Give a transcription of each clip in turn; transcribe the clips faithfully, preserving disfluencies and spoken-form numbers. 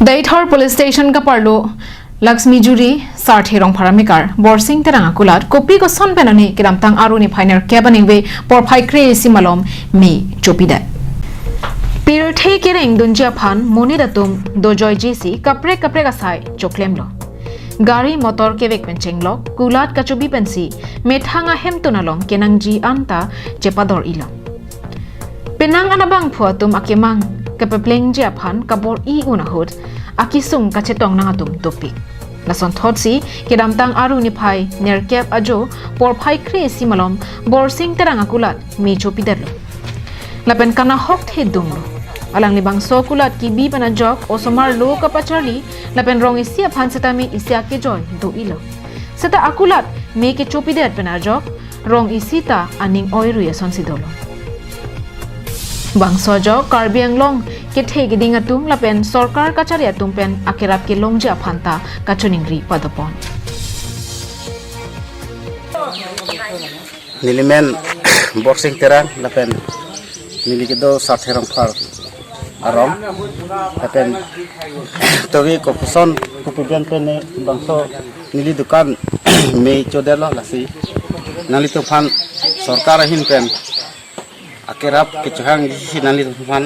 Deithor Police Station kaparlo Laxmi Juri Sarthe Rongphar amekar Borsing Terang akulat kopi koson pen ani kedamtang Aru niphai nerkep aningve porphai kre-isi malom me chopidet. Pirthe kereng dunji aphan monit atum dojoijisi kaprek kaprek asai choklemlo. Gari motor kevek pen chenglok kulat kachobi pensi methang ahemtun along kenangji anta chepador-ilo. Penang anabangphu atum akemang kepeplengji aphan kabor-i un ahut akesung kachetong nang atum dopik. Lasonthotsi kedamtang Aru niphai nerkep ajo porphai kre-isi malom Borsing Terang akulat me chopidetlo. Lapen kanahok thedunglo. Alangli bangso kulat kebi pen ajok osomar lo kapacharli lapen rong isi aphan sitame isi akejoi do-ilo. Seta akulat me kechopidet pen ajok rong isi ta aning oirui asonsi dolo. Bangso ajok Karbi Anglong kethe keding atum lapen sorkar kachari atum pen akerap kelongji aphan ta kachiningri padopon. Nelimen Borsing Terang lapen neli kedo Sarthe Rongphar arong lapen togi kopuson kupibian pen bangso neli dukan me chodetlo lasi nanglitum aphan sorkar ahin pen akerap kechohangji si nanglitum aphan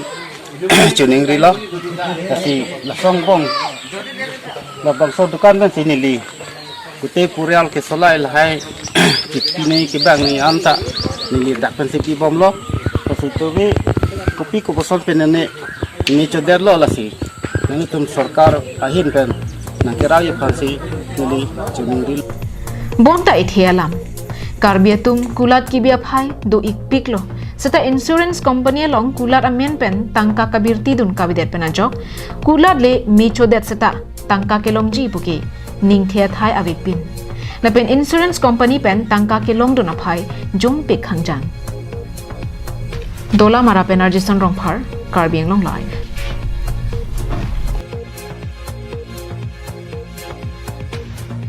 chiningrilo. Lasi lason angbong labangso dukan pensi neli kute purial kesolai lahai kipine kibang ni anta neli dak pensi pibomlo. Lasi togi kopi kopuson pen neli me chodetlo lasi nanglitum sorkar ahin pen nangkerapji aphansi neli chiningrilo. Bonta ithe alam. Karbi atum kulat kebi aphai do-ikpiklo. Seta insurance company along kulat amen pen tangka kabirti dun kabidet pen ajok kulat le me chodet seta tangka kelongji puke ningthe athai avepin. Lapen insurance company pen tangka kelongdun aphai jongpik hangjang. Dolamara pen Arjison Rongphar, Karbi Anglong Live.